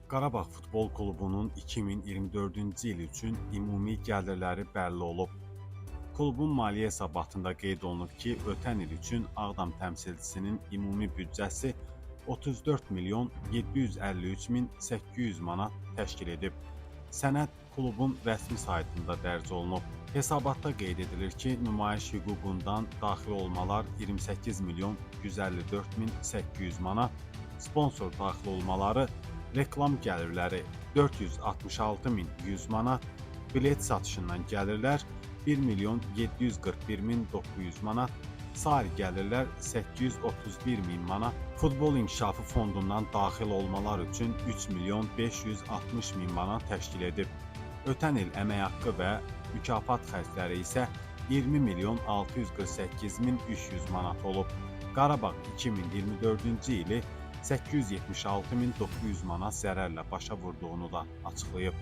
Qarabağ futbol klubunun 2024-cü il üçün ümumi gəlirləri bəlli olub. Klubun maliyyə hesabatında qeyd olunub ki, ötən il üçün Ağdam təmsilçisinin ümumi büdcəsi 34 milyon 753 min 800 manat təşkil edib. Sənəd klubun rəsmi saytında dərc olunub. Hesabatda qeyd edilir ki, nümayiş hüququndan daxil olmalar 28 milyon 154 min 800 manat, sponsor daxil olmaları, reklam gəlirləri 466 min 100 manat, bilet satışından gəlirlər 1 milyon 741 min 900 manat, sair gəlirlər 831 min manat, futbol inkişafı fondundan daxil olmalar üçün 3 milyon 560 min manat təşkil edib. Ötən il əmək haqqı və mükafat xərcləri isə 20 milyon 648 min 300 manat olub. Qarabağ 2024-cü ili 876 min 900 manat zərərlə başa vurduğunu da açıqlayıb.